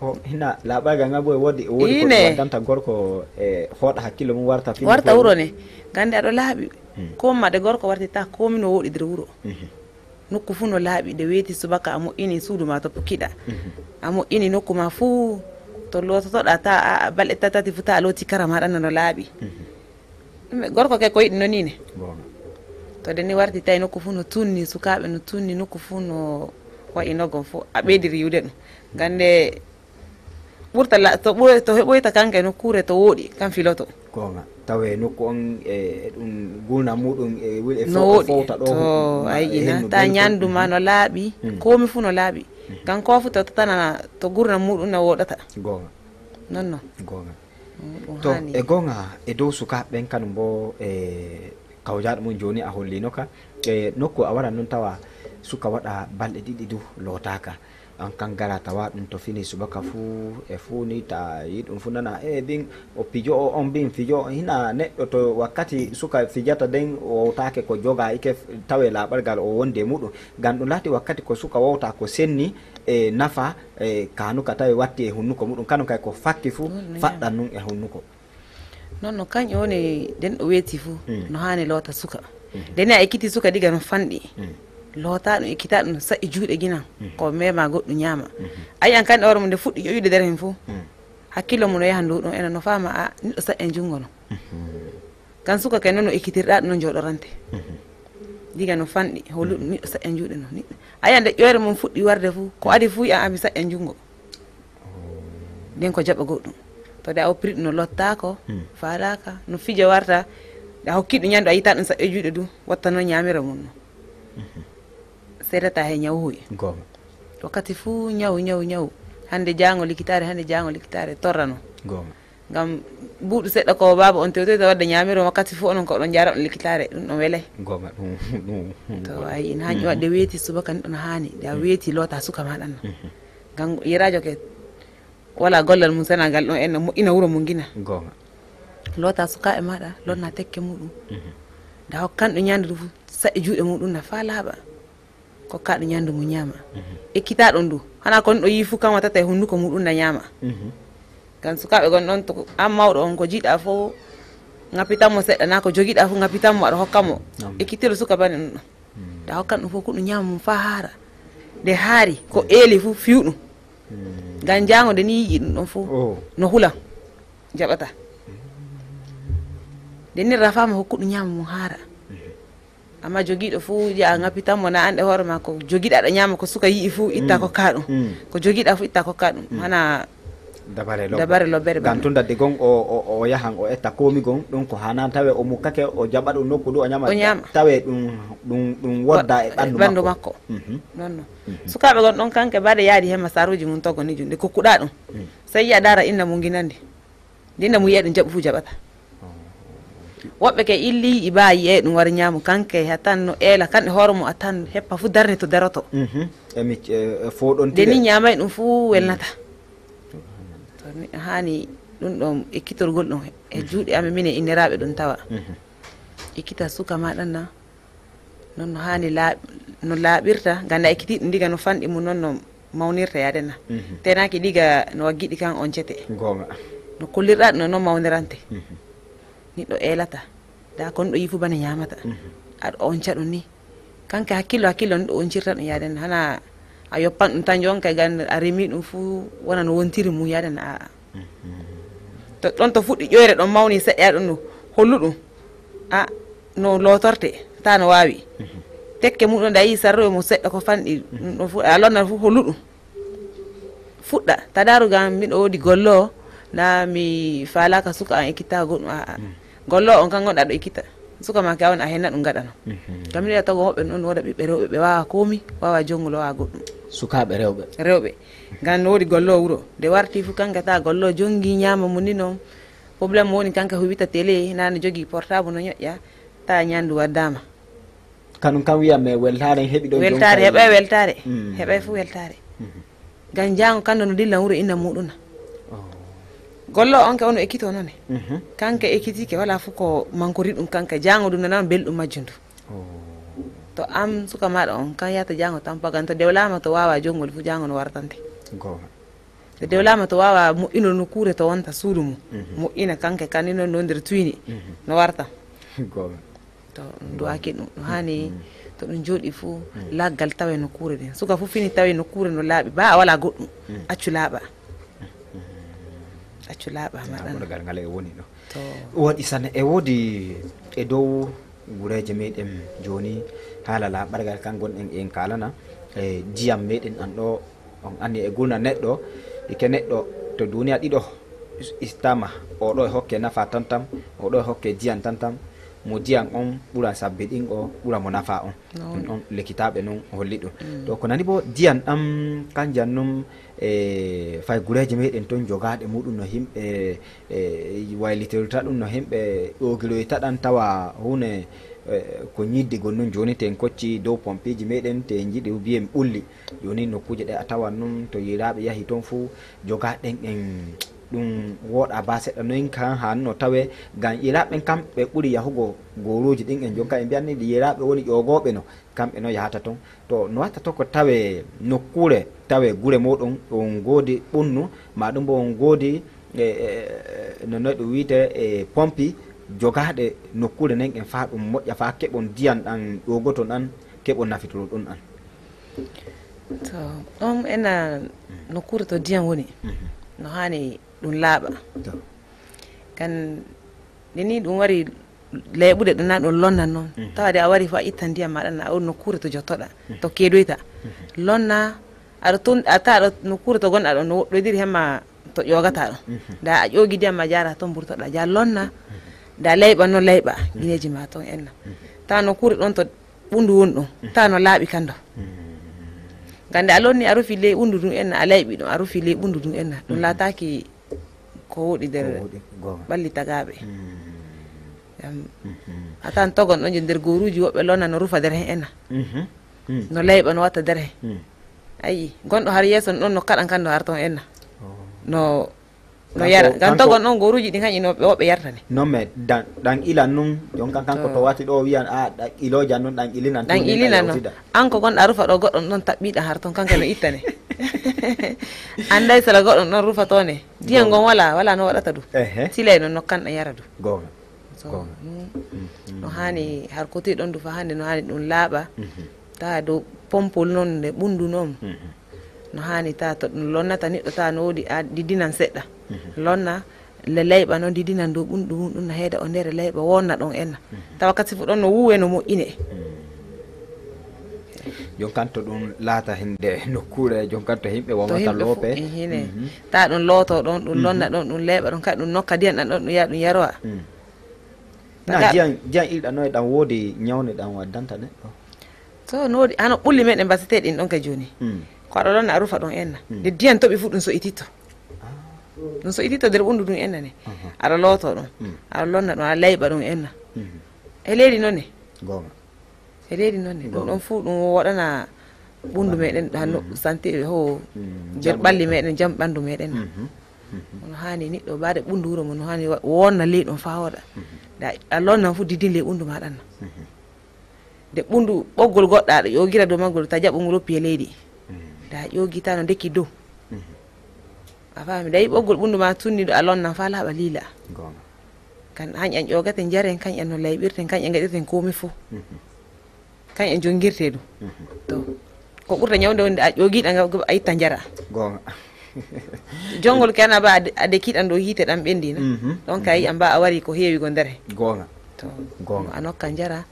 O, hina laaɓaagal ngal bo e woodi, e woodi ko Ine. Ɗum waddanta gorko e hooɗa hakkillo mum warta fii Warta mum. Wuro ne. Ngam de aɗo laaɓi. Koomi maa de gorko wartitaa koomi no wooɗi der wuro. Nokku fu no laaɓi, de weeti subaka a moƴƴini suudu maa to pukiɗaa. A moƴƴini nokku maa fu to loototoɗaa, taa a, a balɗe tatati fu taa a looti kara maa ɗan no laaɓi. Ɗum e gorko kay ko yiɗi no nii ne. To de ni warti tawi nokku fu no tunni, sukaaɓe no tunni, nokku fu no wa'i nogon fu a ɓeydi riiwude ɗum. Gande ɓurta la-, to ɓoy-, to heɓoyta kanka e nokkuure to wooɗi, kan filoto. Goonga. Tawe nokku on e, e ɗum gurnam muɗum e wul-, e No fo-, e wooɗi. Fowta ɗo To huɗum, a ma e yi'ina, hennu taa belɗum. Nyaandu ma no laaɓi, koomi fu no laaɓi. Kan koo fu to tatana to gurnam muɗum na wooɗata. Goonga. Non non. Goonga. Mm, ɗum To, haani. E goonga, e dow sukaaɓe ɓen kanum bo, e kawjaaɗo mum jooni a holliino ka, e nokku a waran nun tawa suka waɗa balɗe ɗiɗi du lootaaka. An kan gara tawa ɗum to fini subaka fu, e fu ni ta yi ɗum fu nana, e bin o pijo o, on bin fijo o, hina neɗɗo to wakkati suka fijata den o wowtaake ko joga ike f-, tawe laaɓal gal o wondi e muɗum. Gam ɗum laati wakkati ko suka wowta ko senni e nafa, e kaanuka tawi watti e hunnuko muɗum. Kanum kay ko fakki fu Ɗum no faɗɗan nun e hunnuko. Non no kanƴe woni den ɗo weeti fu, no haani loota suka. Den ni a ekkiti suka diga no fanɗi. Loota ɗum, ekkitaa ɗum, sa'i juuɗe ginan. Ko meema goɗɗum ñaama. A yi'an kanɗe hoore mum nde fuɗɗi ƴoƴude der hen fu. Hakkillo mum no yaha dow ɗum, ena no faama a, niɗɗo sa'i junngo no. Kan suka kay non no ekkitirɗaa ɗum no jooɗorante. Diga no fanɗi, holu ɗum, niɗɗo sa'i juuɗe no. Niɗɗo. A yi'an nde ƴoyre mum fuɗɗi warde fu, ko adi fu yi'an ami sa'i junngo. Den ko jaɓa goɗɗum. To de a woppiri ɗum no lottaako, faalaaka, no fija warta, de a hokki ɗum ñandu a yi'ataa ɗum sa'i juuɗe du, watta non ñaamira mum no. Seedata he ñaw huy. Goonga. Wakkati fu ñaw, ñaw, ñaw. Hande jaango likitaare, hande jaango likitaare torra non. Goonga. Gam buuɗu seɗɗa ko baaba on tewtoyta wadda ñaamiro wakkati fu onon ko oɗon jaara on likitaare, ɗum ɗon welay. Goonga, ɗum, ɗum, ɗum To waɗi. Ayi, ina haani waɗde weeti subaka ni ɗon haani. De a weeti loota suka ma ɗan. Gam yeraajo ke wala gollal mum Senegal ɗon en no moƴƴina wuro mum gina. Goonga. Loota sukaaɓe maɗa, lonna tekke muɗum. Da hokkan ɗum ñande du fu, sa'i juuɗe muɗum na faa laaɓa. Kokkaa ɗum ñandu mum ñaama. Ekkitaa ɗum du. Hana ko ɗum ɗo yi'i fu kan wattata e hunnuko muɗum na ñaama. Gam sukaaɓe gon ɗon to an mawɗo on ko jiɗaa fu ŋapitan mo seɗɗa, naa ko jogiɗaa fu ŋapitan mo aɗa hokka mo. Ekkitir suka bane ɗum ɗon. Da hokkan ɗum fu ko ɗum ñaama mum faa haara. De haari ko eeli fu fiyu ɗum. Gam jaango de ni yi'i ɗum ɗon fu no hula. Jaɓata. De ni rafaama hokku ɗum ñaama mum haara. Amma jogiiɗo fu, yi'a ŋapitan mo, na anɗe hoore maa ko jogiɗaa aɗa ñaama, ko suka yi'i fu, itta kokkaa ɗum. Ko jogiɗaa fu, itta kokkaa ɗum. Hana Dabare lobbere. Dabare lobbere Gam banna. Tun dadde gon o, o, o yahan o etta koomi gon, ɗum ko hanan tawe o mukkake, o jaɓa ɗum nokku ɗum o ñama. O ñama. Tawe ɗum, ɗum, ɗum wodda e ɓandu makko. Ɓandu makko. Non non. Sukaaɓe gon ɗon kanke baade yaadi he masaruuji mum togo ni junde kokkuɗaa ɗum. Sey yi'a daara inna mum ginandi. Ndinna mum yi'ee ɗum jaɓu fu jaɓata. Woɓɓe ke illi yi'i baa yi'ee ɗum wara ñaamu kanke ha tan no eela kan e hoore mum a tan heppa fu darni to daroto. Emi e foɗon De ni ñaamay ɗum fu welnata. To ni haani ɗum ɗon ekkitorgol ɗum e juuɗe amen minen inniraaɓe ɗum tawa. Ekkita suka ma ɗan na. Non no haani laaɓ-, no laaɓirta, ganda ekkitii ɗum diga no fanɗi mum, non no mawnirta yaade na. Teenaaki diga no waggiɗi kan on cete. Goonga. No kollirɗaa ɗum, non mawnirante. Niɗɗo eelata. Da kon ɗo yifu bane ñaamata. Aɗa on caɗum ni. Kanke hakkillo, hakkillo niɗɗo on cirta ɗum yaade na. Hana a yoppan ɗum tan jonka ganda a remi ɗum fu wona no wontiri mum yaade na. A'a. To ɗon to fuɗɗi ƴoyre ɗon mawni seɗɗa ɗon no hollu ɗum. A no lootorte, taa no waawi. Tekke muɗum da yii sarrowe mo seɗɗa ko fanɗi ɗum ɗon fu, a lonna fu hollu ɗum. Fuɗɗa, ta daaru gam miɗo woodi gollo, na mi faalaaka suka an ekkitta goɗɗum, a'a. Gollo on kan gonɗa ɗo ekkita. Suka ma ke awon a henna ɗum gaɗa non. Gam miɗo yi'a tago woɓɓe ɗon wooda ɓiɓɓe rewɓe ɓe waawa koomi, waawa jongol, waawa goɗɗum. Sukaaɓe rewɓe. Rewɓe. Gam no woodi gollo wuro. De warti fu kanka ta gollo jongi ñaama mum ni non. Problème woni kanka huwita télé, na no jogii portable no ñoƴƴa, ta ñandu waddaama. Kanum kan wi'an mi weltaare heɓi ɗon Weltaare, jonka heɓay weltaare. Heɓay fu weltaare. Gam jaango kan no dilla wuro inna muɗum na. Gollo on ke ono ekkito non e. Kanka ekkitike wala fu ko mankori ɗum kanka jaango ɗum nanan belɗum majjum du. To am suka maɗa on kan yata jaango tampa gam to dewlaama to waawa jongol fu jaango no wartante. Goonga. To dewlaama to waawa moƴƴinol nokkuure to wonta suudu mum. Moƴƴina kanke kan ni non no nder tuyni. No warta. Goonga. To ɗum duwaaki ɗum, no haani to ɗum jooɗii fu, laaɓal tawee nokkuure nden. Suka fu fini tawee nokkuure no laaɓi, baa a walaa goɗɗum, accu laaɓa. Accu laaɓa, maɗan. Ɓurgal ngal e woni ɗo. To. Waɗi sanne, e woodi e dow gureeje meɗen jooni, haala laaɓargal kan gonɗen en kaalana, e jiyam meɗen an ɗo, on anni e gurna neɗɗo, ike neɗɗo to duniya ɗiɗo istaama, oo ɗo e hokke nafa tantam, oo ɗo e hokke jiyam tantam, mo jiyam on ɓura sabbiɗingo, ɓura mo nafa on. Ɗum ɗon lekitaaɓe non holli ɗum. To ko nani bo jiyam ɗam kanjam nun, e fay gureeje meɗen ton jogaaɗe muɗum no himɓe, e, waylitoyta ɗum no himɓe ɗoogiroyta ɗam tawa huune, e, ko ñiddi gon nun jooni te en kocci dow pompiiji meɗen te en jiɗi biyen ɓulli. Jooni nokkuuje ɗe a tawan nun to yiilaaɓe yahi ton fu jogaaɗen en ɗum wooɗa baa seɗɗa. Noy kan haanno tawee, ngam yiilaaɓe ɓen kamɓe ɓuri yahugo gooruuji ɗin en jonka, ɓe mbi'an ni yiilaaɓe woni ƴoogooɓe no, kamɓe no yahata ton. To no watta to ko tawee nokkuure, tawee gure mooɗon on goodi ɓunnu, maa ɗum bo on goodi, e, e, no, no ɗum wi'etee, e, pompi jogaaɗe nokkuure nen en faa ɗum moƴƴa, faa keɓon diyam ɗam ƴoogoton ɗam, keɓon nafitoro ɗum ɗam. To, ɗon ena nokkuure to diyam woni, no haani ɗum laaɓa. To. Kan, nde ni ɗum wari layɓude ɗo na ɗum lonnan non. Tawa de a wari fu a ittan diyam maaɗa na, a woni nokkuure to jottoɗaa, to keedoytaa. Lonna, aɗa tun-, a tawa ɗo nokkuure to gonɗaa ɗo no woɗɗoydiri hemma to ƴoogataa ɗo. Da a ƴoogi diyam ma jaara ton burtoɗaa, jaa lonna, da layɓa no layɓa gineeji ma ton enna. Tawa nokkuure ɗon to ɓundu woni ɗon, tawa no laaɓi kan ɗo. Gande a lonni a rufi ley ɓundu ɗum enna, a layɓi ɗum a rufi ley ɓundu ɗum enna. Ɗum laataaki ko woɗi nder ɓalli tagaaɓe. Am, a tawan togon ɗon je nder gooruuji woɓɓe lonna no rufa nder hen enna. No layɓa no watta nder hen. Ayi, gonɗo har yeeso ɗon no kaɗan kan no har ton enna. No No yara. Gam togon ɗon gooruuji ɗin kañƴi no ɓe woɓɓe yartane. Non mais ɗan, ɗan ilan nun, jon kan kanko to wati ɗo wiyan, a, ɗan ilojan nun, ɗan ilinan ɗan tun, ɗin ilinan non. An ko gonɗa rufa ɗo goɗɗo ɗon taɓɓiɗan har ton kanko no ittane. Anday sala goɗɗo ɗon rufa tone. Diyan gon wala, wala no waɗata du. Silay non nokkan ɗan yara du. Goonga. So, goonga. Mm, no haani har kotoy ɗon du fa hande no haani ɗum laaɓa. Tawa dow pompol non nde ɓundu non. No haani tawa to ɗum lonnata neɗɗo tawa no woodi a didinan seɗɗa. Lonna le layɓa non didinan dow ɓundu mum ɗum no heeda o nder layɓa wonna ɗon enna. Tawa kasi fu ɗon no wuwe no moƴƴine. Jon kan to ɗum laata hinde nokkuure, jon kan to himɓe wawata loope. Hine. Tawa ɗum looto ɗon, ɗum lonna ɗon, ɗum layɓa ɗon, kadi ɗum nokka diyan ɗan ɗon ɗum ya-, ɗum yarowa. Na diyan, diyan ilɗa noy ɗan woodi ñawne ɗan waddanta neɗɗo? To no woodi, hano ɓulli meɗen basete ɗin ɗon ka jooni. Ko aɗa lonna a rufa ɗon enna. Nde diyan toɓi fu ɗum so ititto. Ɗum so ititto nder ɓundu ɗum enna ne. Aɗa looto ɗum. Aɗa lonna ɗum, aɗa layɓa ɗum enna. E leydi noon ne. Goonga. E leydi noon ne. Ɗum ɗon fu ɗum waɗana ɓundu meɗen, hano santi ho nder ɓalli meɗen, jam ɓandu meɗen na. Hono haani niɗɗo ɓaade ɓundu wuro mum, no haani wa-, wonna ley ɗon faa wooɗa. Da a lonnan fu didin ley ɓundu ma ɗan na. Nde ɓundu ɓoggol goɗɗo aɗa ƴoogira dow maggol, ta jaɓu ngol woppi e leydi. Da a ƴoogita no ndekki dow. A faami, da yi ɓoggol ɓundu ma tunniɗo a lonnan faa laaɓa liila. Goonga. Kan hañƴan ƴoogate njaren, kañƴan no layɓirten, kañƴan gaɗirten koomi fu. Kañƴan jongirte du. To, ko ɓurta ñawde wonde a ƴoogiɗan ga a itta njara. Goonga. Jongol ke ana ba a de-, a dekiɗan ɗo hiite ɗan ɓendi na. Ɗon ka yi'an ba a wari ko heewi go nder he. Goonga. To, goonga. A nokka njara.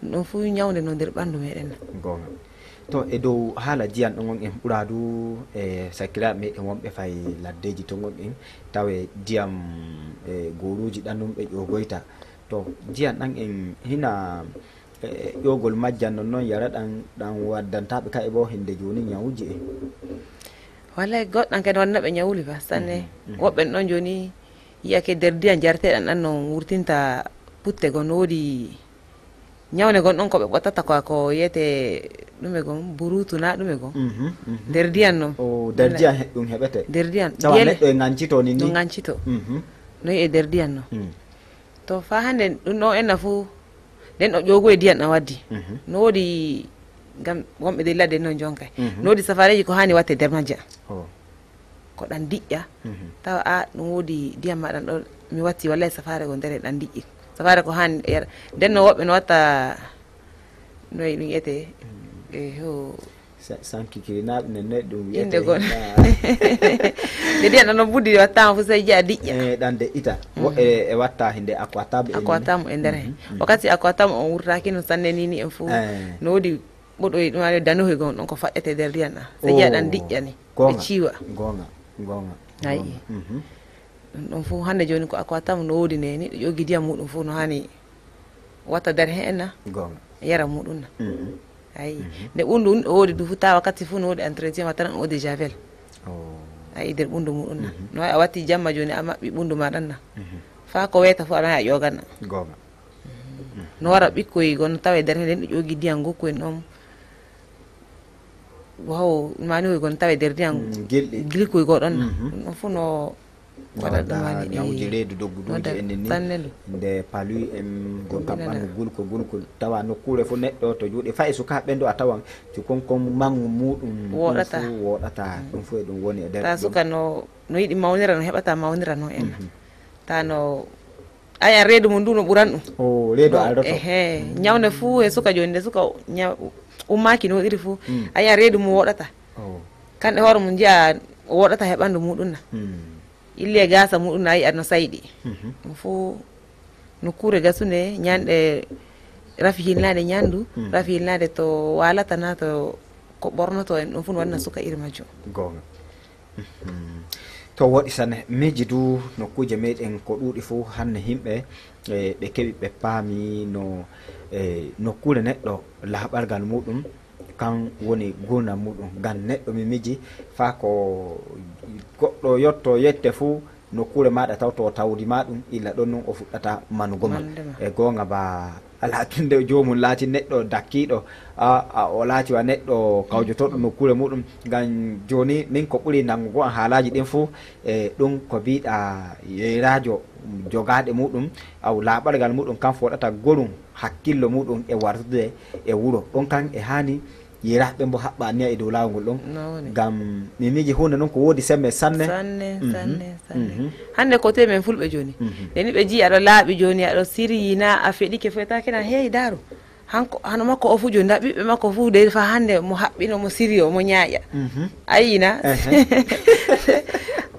Ɗum fu ñawde no nder ɓandu meɗen na. Goonga. To, e dow haala diyan ɗon on en ɓura du e sakiraaɓe meɗen wonɓe fay laddeeji ton on en tawe diyan e gooruuji ɗan ɗum ɓe ƴoogoyta. To, diyan ɗan en hina E, ƴoogol majjan non, non yara ɗan, ɗan waddantaɓe kaɓe bo hinde jooni ñawuji e. Wallay goɗɗan kadi wannaɓe ñawuli ba, sanne. Woɓɓe ɗon jooni yi'ake der diyam jarteɗam ɗan non wurtinta putte gon, no woodi ñawne gon ɗon ko ɓe ɓottata ko, ko yiyete ɗume gon, burutu na ɗume gon. Der diyam non. O, der diyam he-, ɗum heɓete. Der diyam. Tawa neɗɗo e ŋancito ni ni. No ŋancito. No yi'e der diyam non. To faa hande ɗum ɗon enna fu, nden o ƴoogoyi diyam ɗam waddi. No woodi, ngam wonɓe dey ladde non jonkay. No woodi safareeji ko haani watte der majja. Ko ɗam diƴƴa. Tawa a, ɗum woodi diyam ma ɗam ɗo, mi watti wallay safaare go nder e ɗam diƴƴi. Safaare ko haani yara. Nden no woɓɓe no watta, no e ɗum etee, e ho- Sa- sankikirinaaɓe nen ne ɗum wiyete Innde gon- hina. Nde ndiyam ɗam no buddi wattaama fu sey ji'a diƴƴa. Eh, ɗam de ita. Wo- Mhm. e, e watta hinde aquatab e Aquatab e nder he. Mhm, mhm. Wakkati aquatab on wurtaaki no sanne ni ni en fu. Eh. No woodi ɓoɗoy ɗum ari danohoy gon ɗon ko faɗɗete nder ndiyam ɗam. Sey ji'a ɗam Oh. diƴƴa ni. Ɓe Goonga. ciiwa. Goonga. Goonga. Ayi. Goonga. Mhm. Ɗum ɗon fu hande jooni ko aquatab no woodi ne ni ɗo ƴogi ndiyam muɗum fu no haani. Watta nder heen na? Goonga. Yara muɗum na? Mhm. Ayi. Mhm. Nde ɓundu ɗum ɗo woodi du fu taa wakkati fu no woodi entretien watta no eau de javel. Oh. Ayi, nder ɓundu muɗum na? Mhm. No a watti jamma jooni a maɓɓi ɓundu ma ɗan na? Mhm. Faa ko weeta fu a maaya a ƴoogana. Goonga. Mhm. No wara ɓikkoy gon tawe nder heen ɗo ƴoogi ndiyam gokku en ɗon. Waw, mani woy gon tawe nder ndiyam Mm, gilɗi. gilkoy goo ɗon na? Mhm. Ɗum ɗon fu no Waɗa ɗum waɗa woni, ñawuji eh, reedu dogguduuji waɗa enen ni. Sanne ɗum. Nde palu en gon kam Ɗum ɓannu nana. Gulko gulko tawa nokkuure fu neɗɗo to juuɗe fa'i sukaaɓe ɓen ɗo a tawan cukon kon mangu muɗum ɗum Wooɗata. Fu wooɗata. Mm. Ɗum fu e ɗum woni e nder Ta ɗum. Suka no, no yiɗi mawnira no heɓata mawnira no en. Mhm. Ta no ayan reedu mum ndu no ɓuran ɗum. O reedu No, aldoto. Ehe. Mm. Ñawne fu e suka jooni nde suka ñaw-, ummaaki no iri fu. Mm. Ayan reedu mum wooɗata. O. Kanɗe hoore mum nji'a wooɗata he ɓandu muɗum na. Mm. Illi e gaasa muɗum na yi'a no sayɗi. Mhm. Ɗum fu nokkuure gasunde, ñanɗe rafi hilnaade ñandu, Mhm. rafi hilnaade to waalata na to ko ɓornoto en, ɗum fu no wanna suka iri majjum. Goonga. Mhm. To wooɗi sanne, miiji du nokkuuje meɗen ko ɗuuɗi fu hande himɓe, eh, ɓe keɓi ɓe paami no, eh, nokkuure neɗɗo laaɓalgal muɗum kan woni gurdam muɗum. Ngam neɗɗo mi miiji faa ko goɗɗo yotto yette fu, nokkuure maaɗa tawto tawdi maa ɗum, illa ɗon nun o fuɗɗata manugo ma. Manude ma. E goonga ba alaa tunde joomum laati neɗɗo dakkiiɗo, a, a, o laati wa neɗɗo kawjotooɗo nokkuure muɗum. Ngam jooni min ko ɓuri nanŋugo am haalaaji ɗin fu, e ɗum ko biiɗa yeyraajo jogaaɗe muɗum, aw laaɓalgal muɗum kan foɗata gorum. Hakkillo muɗum e wartude e wuro. Ɗon kan e haani yeyraaɓe ɓen bo haɓɓa anniya e dow laawol ngol ɗon. No woni. Ngam mi miiji huunde non ko woodi semme sanne. Sanne, Mhm. sanne, sanne. Mhm. Hande ko tee men fulɓe jooni. Mhm. Nde ni ɓe jii aɗo laaɓi jooni, aɗo siryi na a feɗike foytaake na, hey, daaru. Hanko, hano makko o fu jooni, nda ɓiɓɓe makko fu dey fa hande mo haɓɓino, mo siryo, mo ñaaƴa. Mhm. A yi'i na? Ehe.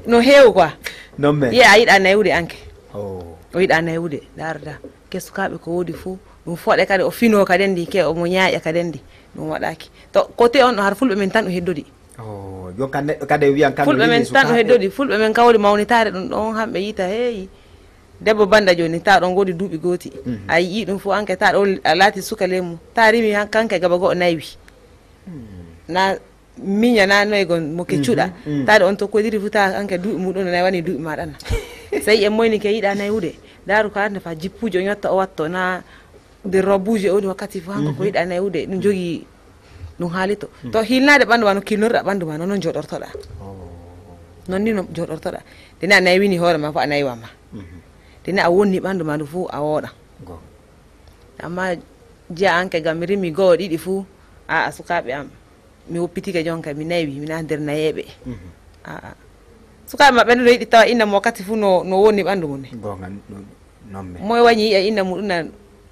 No heewu quoi. Non men. Ye a yiɗa naywude anke. Oh. O yiɗa naywude, daaru da. Ke sukaaɓe ko woodi fu, ɗum fooɗe kadi o finoo kaden di, ke omo ñaaƴa kaden di, ɗum waɗaaki. To, kote on ɗo har fulɓe men tan ɗo heddodi. Oh, jon kan neɗɗo kadi wiyan kan Fulɓe men tan ɗo heddodi, fulɓe men kawri mawnitaare ɗum ɗon, hamɓe yiita, heeyi. Debbo banda jooni, taa ɗon goodi duuɓi gooti. Mhm. A yi'i ɗum fu, anke taa ɗo a laati suka leemu. Taa rimi han-, kanke gaba go'o naywi. Hmm. Na miña na noy gon mo keccuɗa. Mhm, mm. Taade on tokkodiri fu ta anke duuɓi muɗum no nay wani duuɓi maɗa na. Sey en moyni ke yiɗa naywude. Daaru ka arde fa jippuji o ñotta o watto na nder robbuji o woni wakkati fu hanko ko Mhm. yiɗa naywude. Ɗum jogii ɗum haalito. Mm. To hilnaade ɓandu ma no kilnorɗa ɓandu ma non, non joɗortoɗa. Oh. Non ni no joɗortoɗa. Nde ni a naywini hoore ma fu a naywan ma. Mhm. Nde ni a wonni ɓandu ma ndu fu a wooɗan. Go. Amma jiya anke gam mi rimi go'o ɗiɗi fu, a'a sukaaɓe am. Mi woppitike jonka, mi naywi, mi naati nder nayeeɓe. Mhm. Aa. Sukaaɓe maɓɓe no yiɗi tawa inna mo wakkati fu no, no wonni ɓandu mum ne. Goonga, no, non men. Moy wañi yi'a inna muɗum na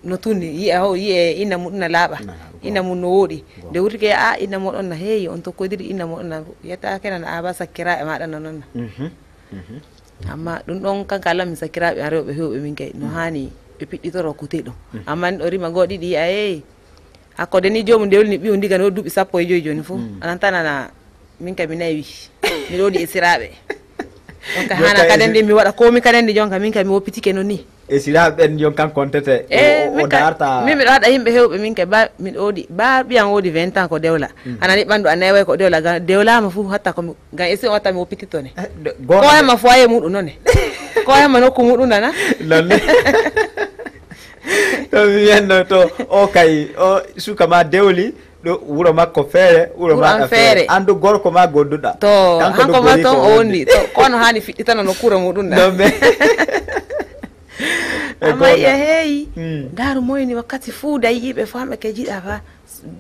no tunni, yi'a ho, yi'e inna muɗum na laaɓa. Na laaɓa, goonga. Inna mum no wooɗi. Goonga. Nde wurtike, aa, inna moɗon na heeyi, on tokkodiri inna moɗon na, yetta kena na aba sakkiraaɓe maaɗa na non na. Mhm. Mhm. Amma ɗum ɗon kanka Alla min sakkiraaɓe an rewɓe heewɓe min kay, no Mm. haani ɓe piɗɗitoro kute ɗum. Mm. Amma ni ɗo rima goo ɗiɗi yi'a, eey, Hakko de ni joomum dewli ni ɓiyum diga no duuɓi sappo e joy jooni fu. Mm. Anan tan ana min kam mi nayi wi. Miɗo woodi esiraaɓe. Donc hana kaden di mi waɗa komi kaden di jonka min kam mi woppitike non ni. Esiraaɓe ɓen jon kan kontete. Eh, o, o min ka, darta. Min miɗo haɗa yimɓe hewɓe min kay ba, miɗo woodi, ba ɓiyam woodi vingt ans ko dewla. Mm. Hana ni ɓandu a nayi way ko dewla, ga, dewlama fu hatta ko mi, ga esi on watta mi woppitito ne. Eh, de, ko hema foyer muɗum non ne. Ko hema nokku muɗum nana. Non ne. To mi wiyanno to, o kay, o suka ma dewli, ɗo wuro makko feere, wuro maɗa feere. Andu gorko ma gonduɗa. To, kanko hanko ma ton o wondi. To, ko no haani fiɗɗitana nokkure muɗum ɗa. Non men. Amma yi'a heeyi, mm. Daaru moyni wakkati fuu dayi yiɓe fuu hamɓe ke jiɗa fa.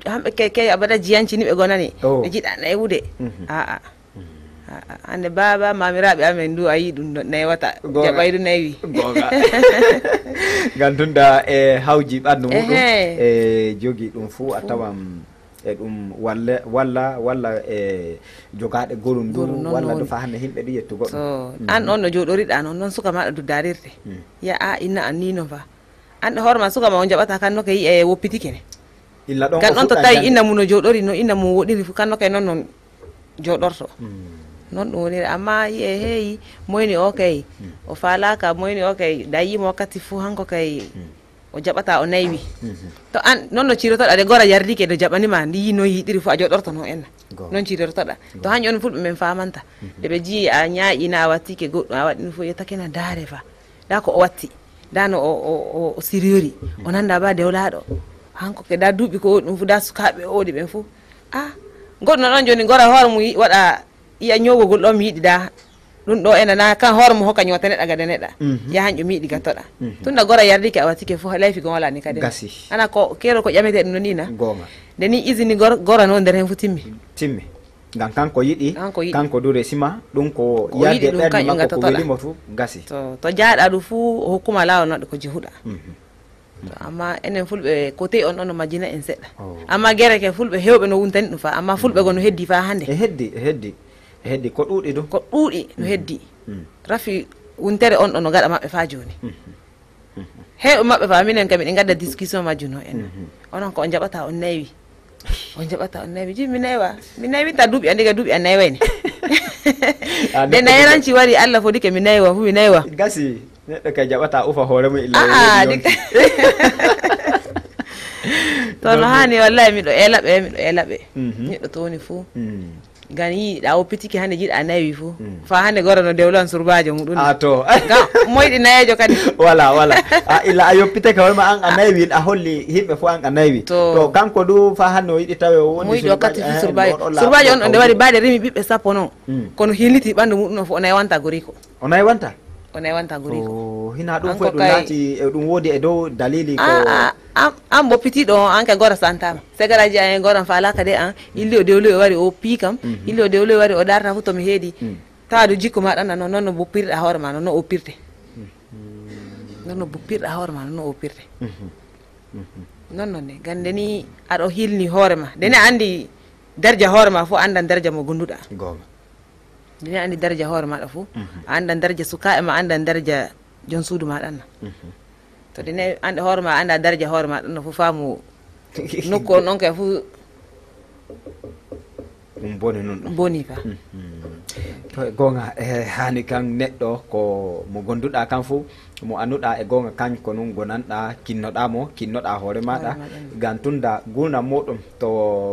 Hamɓe ke, ke abada jiyanci ni ɓe gonani. Oh. Ɓe jiɗa naywude. Mhm. A'a. Mm. A- a- Hande baaba, maamiraaɓe amen du, a yii ɗum no naywataa. Goonga. Jaɓay du naywi. Goonga. Ngam tunda e hawji ɓandu muɗum, Ehe. E jogii ɗum fu, a tawan e ɗum walla, walla, walla e jogaaɗe gorum du, Gorum non walla du woni. Faa hande himɓe du yettu goɗɗum. To, Mm. An on no jooɗoriɗaa non, non suka maaɗa du daarirte. Mm. Ya, a, inna an ni non fa. An hoore ma suka ma on jaɓataa kan no kay yi'e woppitike ne. Illa ɗon Kan o on to fuɗɗan tawi jande. Inna mum no jooɗori, no inna mum woɗiri fu, kan no kay non non jooɗorto. Mm. Non ɗum woniri, amma yi'e heeyi, moyni o kay, Mm. o faalaaka, moyni o kay, da yi'imo wakkati fu hanko kay, Mm. o jaɓataa o naywi. Mhm. To an, non no ciirotoɗaa de gora yardike no jaɓani ma, ndi yi'i no yiɗiri fu a jooɗorto non enna. Go. Non ciirotoɗaa. Go. To hanƴe on fulɓe men faamanta. Mhm. De ɓe ji'i a ñaaƴi na a wattike goɗɗum, a waɗi ɗum fu, yettake na daare fa. Da ko o watti, da no o, o, o, o siriyori, o nanda ba dewlaaɗo. Hanko ke da duuɓi ko ɗum fu, da sukaaɓe o woodi ɓen fu. Ah, goɗɗo ɗon jooni gora hoore mum yi-, waɗa yi'a ñoogol ɗon mi yiɗi da. Ɗum ɗo ena na kan hoore mum hokka ñootaneɗa gadaneɗa. Mhm. Ya hanƴo mi yiɗi gattoɗa. Mhm. Tunda gora yardike a wattike fu, laifi gon wala ni kadi. Gasi. Ana ko kero ko ƴamete ɗum no ni na. Goonga. Nde ni izini gor-, gora no nder hen fu timmi. Timmi. Ngam kanko yiɗi, Kanko yiɗi. Kanko du resima, ɗum ko Ko o yiɗi yarde ɗum, ɓernde kanƴum makko ko gattotoɗaa. Welimo fu, gasi. To, to jaaɗaa ɗum fu, o hokkuma laawol noɗɗo ko jehuɗaa. Mhm. To, amma enen fulɓe, ko te'i on ɗon no majjina en seɗɗa. Oh. Amma gere ke fulɓe hewɓe no wuntani ɗum fa, amma fulɓe go no heddi fa hande. E heddi, e heddi, e heddi, ko ɗuuɗi du. Ko ɗuuɗi no Mhm. heddi. Mm. Rafi wuntere on ɗon no gaɗa maɓɓe fa jooni. Mhm. Heewɓe maɓɓe fa, minen kam, miɗen gadda discussion majjum no en. Mhm. Onon ko on jaɓata on naywi. On jaɓata on naywi. Ji, mi naywa. Mi naywinta duuɓi an, diga duuɓi an nayway ne. Ah, De neɗɗo nayaranci wari, Allah fodike mi naywa, fu mi naywa. Gasi, neɗɗo kay jaɓata ufa hoore mum illa Ah, ah, woodi di- yonki. To no Non, non. Haani, wallahi, miɗo ela ɓe, miɗo ela ɓe. Mhm. Neɗɗo tooni fu. Mm. Gam yiɗaa woppitike hande jiɗaa naywi fu. Mm. Fa hande gora no dewlan surbaajo muɗum. Ah, to. Gam moyɗi nayeejo kadi. Wala, wala. A ila a yoppitake hoore ma an a naywi, a holli himɓe fu an a naywi. To. To, kanko du fa hande o yiɗi tawe o woni Moyɗi wakkati fu eh, surbaajo. Surbaajo on ɗo nde wari baade rimi ɓiɓɓe sappo non. Mm. Kono hilliti ɓandu muɗum non fu o naywanta goriko. O naywanta? O naywanta goriko. To, hinaa ɗum An foy ko ɗum kay laati, e ɗum woodi e dow dalili ko Ah, ah, an, an boppitiiɗo on, an kay gora santaama. Segaraji an e gora faalaaka de an, illi o dewloy o wari o pii kam, Mhm. illi o dewloy o wari o daarta fu to mi heedi. Mm. Tawa du jikku ma ɗan non, non no boppirɗa hoore ma, non no oppirte. Mm. Non no boppirɗa hoore ma, non no oppirte. Mhm. Mhm. Non non ne, gande ni aɗo hilni hoore ma. De ne andi darja hoore ma fu, andan darja mo gonduɗa. Goonga. Nde ne andi daraja hoore maɗa fu, Mhm. a andan daraja sukaaɓe ma, a andan daraja jon suudu maɗa na. Mhm. To nde ne andi hoore ma, a anda daraja hoore maɗa na fu, faamu nokku on ɗon kay fu Ɗum boni nun ɗon. Boni fa. Mhm. To e goonga, e haani kan neɗɗo ko mo gonduɗaa kan fu, mo annuɗaa e goonga kan ko nun gonanɗaa, kinnoɗaa mo, kinnoɗaa hoore maɗa. Hoore maɗa. Ngam tunda gurnam muɗum to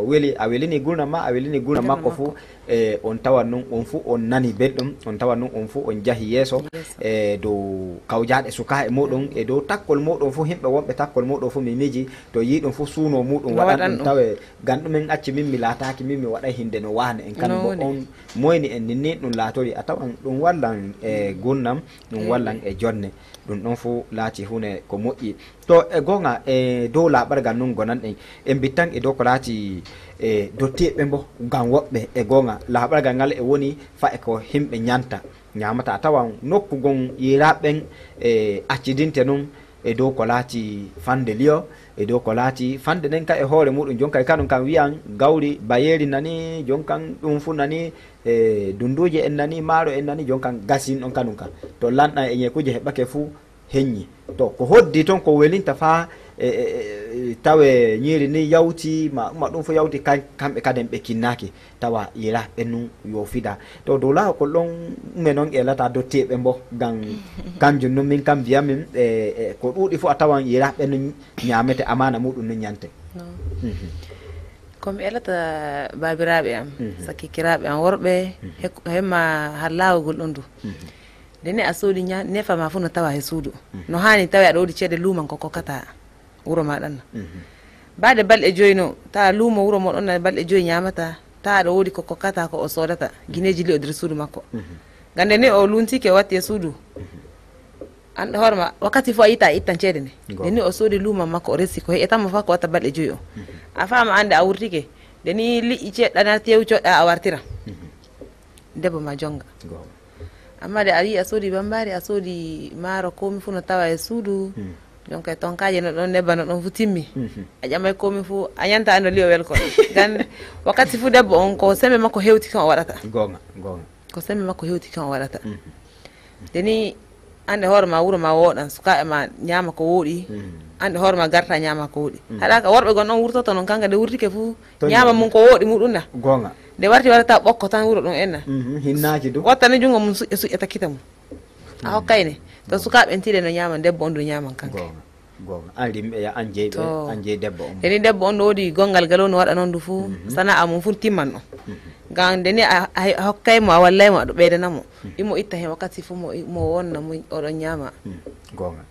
weli, a welini gurnam ma, a welini gurnam Gurnam makko fu, makko. E, on tawa nun on fu on nani belɗum, on tawa nun on fu on jahi yeeso, Yeeso. E, dow kawjaaɗe sukaaɓe muɗum, e dow takkol muɗum fu, himɓe wonɓe takkol muɗum fu, mi miiji, to yi'i ɗum fu suuno muɗum No waɗan waɗan ɗum ɗum. Tawe, gam ɗum en acci min mi laataaki, min mi waɗay hinde no waane en kan No bo woni. On moyni en ninni ɗum laatori, a tawan ɗum wallan e gurnam, ɗum Eey. Wallan e jonne. Ɗum ɗon fu laati huune ko moƴƴi. To e goonga, e dow laaɓargal nun gonanɗen, en bittan e dow ko laati, e, dottiiɓe bo, gam woɓɓe e goonga, laaɓargal ngal e woni fa e ko himɓe nyanta, nyaamata. A tawan nokku gon yiiraaɓe ɓen, e, accidinte nun e dow ko laati fande liyo, e dow ko laati fande nen ka e hoore muɗum, jon kay kanun kan wi'an gawri bayeeri nani, jon kan ɗum fu nani, e, dunduuje en nani, maaro en nani, jon kan gasin ɗon kanun kan. To lanɗan e ñeekuje heɓake fu, hennyi. To, ko hoddi ton ko welinta faa, e, e, e, tawe ñiiri ni yawti, ma, ma ɗum fu yawti, kam-, kamɓe kaden ɓe kinnaaki. Tawa yera ɓe nun yo fida. To, dow laawol ɗon, ume non e lata dottiiɓe mbo, gam kanjum nun min kam mbiyamin, e, e, ko ɗuuɗi fu a tawan yera ɓe nun ñaamete, amaana muɗum nun ñante. No. Mhm. Ko mi elata baabiraaɓe am, Mhm. sakkikiraaɓe am worɓe, Mhm. he, hemma har laawol ɗon du. Mhm. Nde ne a soodi ña-, nefa ma fu no tawa he suudu. Mhm. No haani tawi aɗa woodi ceede luuman ko kokkataa wuro ma ɗan na. Mhm. Baade balɗe joy no, tawa luumo wuro mo ɗon na balɗe joy ñaamataa, tawa aɗa woodi ko kokkataa ko o soodata, gineeji li'o nder suudu makko. Mhm. Gande ni o luntike o watti e suudu. Mhm. An hoore ma, wakkati fu a yiita a ittan ceede ne. Go. Nde ni o soodi luuman makko o resi ko heƴata mo fa ko watta balɗe joy o. Mhm. A faama ande a wurtike. Nde ni liƴƴi ceeɗɗa na tew coɗɗa a wartira. Mhm. debbo ma jonga. Goonga. Amma de a yi'i a soodi bambaari, a soodi maaro, komi fu no tawa e suudu. Hmm. Jonka e tonkaaje no ɗon nebba no ɗon fu timmi. Mhm. A ƴamay komi fu, a ɲanta no li'o welko. Gande, wakkati fu debbo on ko sembe makko hewti kan o waɗata. Goonga, goonga. Ko sembe makko hewti kan o waɗata. Mhm. De ni, an de hoore ma wuro ma wooɗan, sukaaɓe ma ɲaama ko wooɗi. Mhm. An de hoore ma garta ɲaama ko wooɗi. Mhm. Haɗa ka worɓe gon ɗon wurtoto non kanga de wurtike fu, to ɲaama ɲaama. Mun ko wooɗi muɗum na. Goonga. De warti waɗata ɓokko tan wuro ɗon enna. Mhm, hinnaaji du. Watta ni jungo mum suƴƴa suƴƴata kita mum. A hokkay ne. To sukaaɓe en tile no ɲaaman, debbo on du ɲaaman kanke. Goonga, goonga. An rimɓe ya, an jey ɓe, to. An jey debbo on. Eni debbo on no woodi gongal gal o no waɗa non du fu, mhm, sana'a mum fu timman non. Mhm. Ngam de ni a, a, a hokkay mo, a wallay mo, aɗo ɓeydana mo. Mhm. Imo itta hen wakkati fu mo, mo wonna mo oɗon ɲaama. Mhm. Goonga.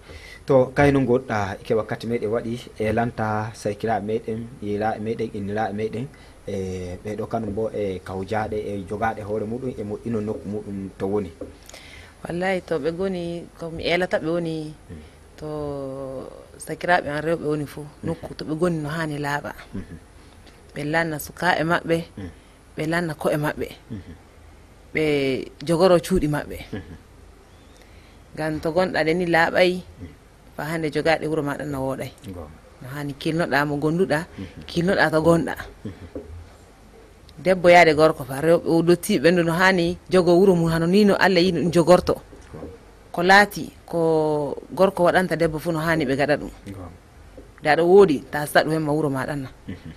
To kayno ngoɗɗa ke wakkati meɗen waɗi, e lanta sakiraaɓe meɗen, yeylaɓe meɗen, inniraɓe meɗen, e ɓee ɗo kanum bo e kawjaaɗe e jogaaɗe hoore muɗum e moƴƴino nokku muɗum to woni. Wallahi to ɓe goni, ko mi eelata ɓe woni, hmm, to sakiraaɓe an rewɓe woni fu, hmm, nokku to ɓe goni no haani laaɓa. Hmm. Ɓe lanna sukaaɓe maɓɓe, hmm, ɓe lanna ko'e maɓɓe, hmm, ɓe jogoro cuuɗi maɓɓe. Hmm. Ngam to gonɗa de ni laaɓay, hmm. Fa hande jogaaɗe wuro maaɗa na wooɗay. Goonga. No haani kilnoɗaa mo gonduɗaa, mhm, kilnoɗaa to gonɗaa. Mhm. Debbo yaade gorko fa, rewɓe o dottiiɓe ɓen ɗo no haani jogo wuro mum hano ni no Alla yiɗi ɗum jogorto. Goonga. Ko laati ko gorko waɗanta debbo fu no haani ɓe gaɗa ɗum. Goonga. De aɗa woodi, ta saɗu hemma wuro maaɗa na. Mhm.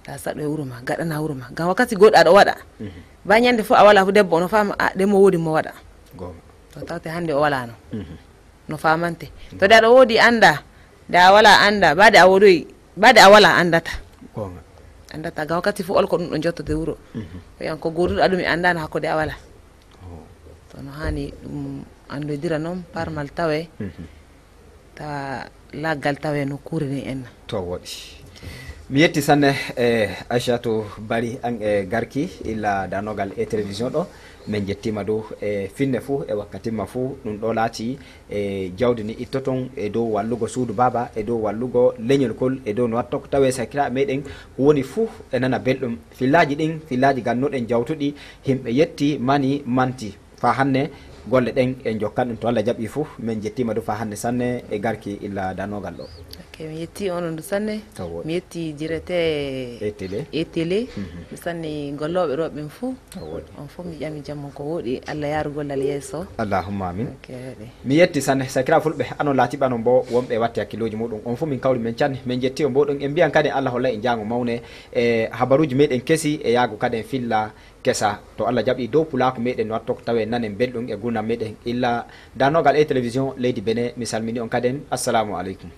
Ta saɗu e wuro ma, gaɗana wuro ma. Ngam wakkati goɗɗo aɗa waɗa. Mhm. Ba ɲande fu a wala fu debbo o no faama, a, de mo woodi mo waɗa. Goonga. To tawte hande o wala no. Mhm. No faamante. To de aɗa woodi anndaa, de a walaa anndaa, baade a woodoyi, baade a walaa anndata. Goonga. Anndata, ngam wakkati fu ol ko ɗum ɗo jottode wuro. Mhm. Ko yan ko gooduɗo ɗum mi anndaano hakkunde a walaa. Oh. To no haani ɗum anndodira non, parmal tawe, mhm, tawa laggal tawe nokkuure nden enna. To wooɗi. Mi yetti sanne, eh, Aysatu Bari, an e garki illa danogal e télévision ɗo. Min jettiima dow e finne fu e wakkatimma fu. Ɗum ɗo laati e jawdi ni ittoton e dow wallugo suudu baaba, e dow wallugo leñol kol, e dow no watto ko tawe sakiraaɓe meɗen ko woni fu e nana belɗum. Fillaaji ɗin, fillaaji gannuɗen jawtuɗi, himɓe yetti, mani, manti. Faa hanne golle ɗen en jokkan ɗum to Allah jaɓi fu. Min jettiima du faa hanne sanne e garki illa danogal ɗo. Ok, mi yetti onon du sanne. To wooɗi. Mi yetti direte e télé. E télé. Mhm. Mi sanni gollooɓe ɗo ɓen fu. To wooɗi. On fu mi ƴami jam on ko wooɗi. Allah yaaru gollal yeeso. Allahumma amin. Ok, waɗi. Mi yetti sanne sakira fulɓe, anon laatiɓe anon bo wonɓe watti hakkilooji muɗum. On fu min kawri men canne. Min jetti on bo ɗon en mbiyan kadi Allah holla en jaango mawne e habaruuji meɗen kesi e yaago kadi en filla kesa. To Allah jaɓi dow pulaaku meɗen no watto ko tawe nanen belɗum e gurdam meɗen illa danogal e télévision leydi Benin. Mi salmini on kadi en. Assalamu aleykum.